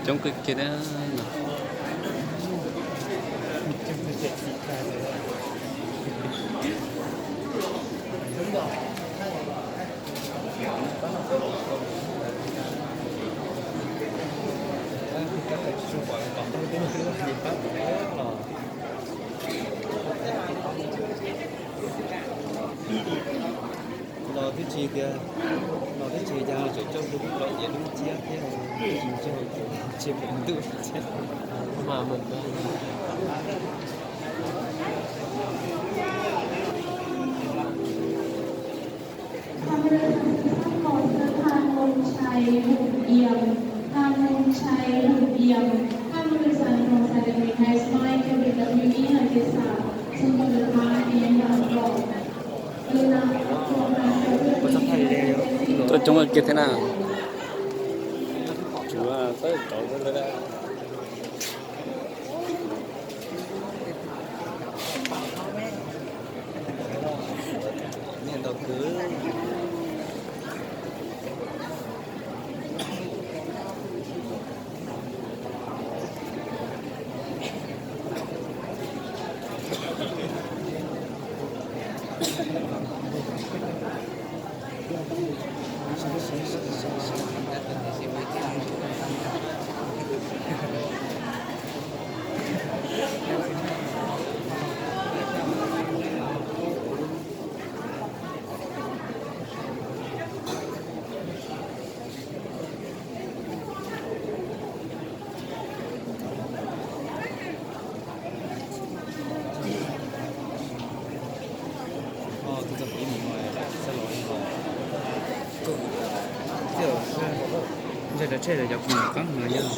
Coob kawg kiag na. Los twb tsis tias, los twb tsis cas tseem coj lub lom ces lub ciab thiab, tsis coj ces tsis pom ntuj thiab. Mas mus. Thăm mười lăm tháng sáu còn thơ Phan Mônชัย Hùng Yêm, Phan Mônชัย Hùng Yêm. Thăm mười lăm tháng sáu còn thơ Phan Mônชัย Hùng Yêm, hai mươi hai K B W Y hai mươi sáu, xung quanh đường Thái Yên Đảng Cộng. Tôi chống kiệt thế nào? Chủ là tới chỗ tôi đây. Ntawm cov tsej cov cov kuv qab no yog.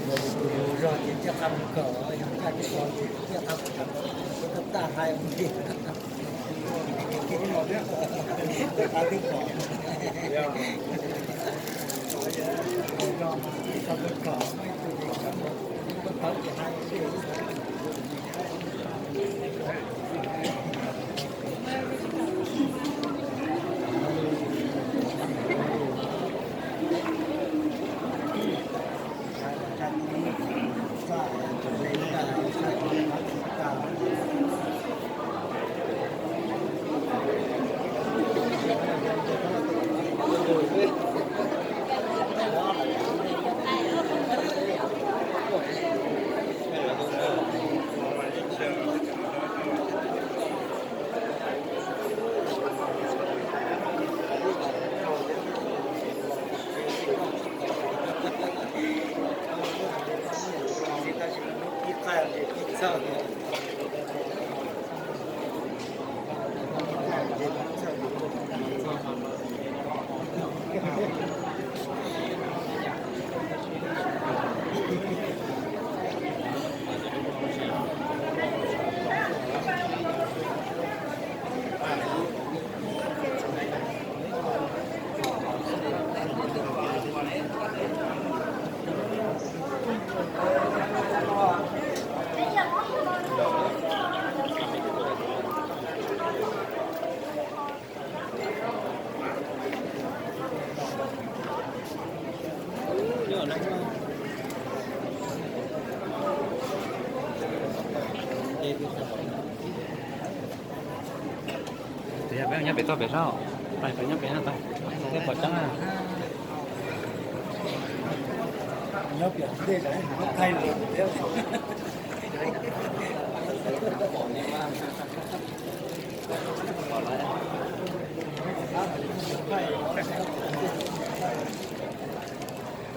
Yog tus yus zog ces thiaj qab mus kom, yog kaj thiab los ces thiaj qab mus kom, tab tab hais mus li. Qab twb pom, zog mas tsis tau kom, muaj ib tug ces kom, tawv ces hais li. Tus yog peb nyob pem toj pem saud, peb nyob pem no, peb pom tseeb na. Nyob pem ntej, thaij lawm thiab.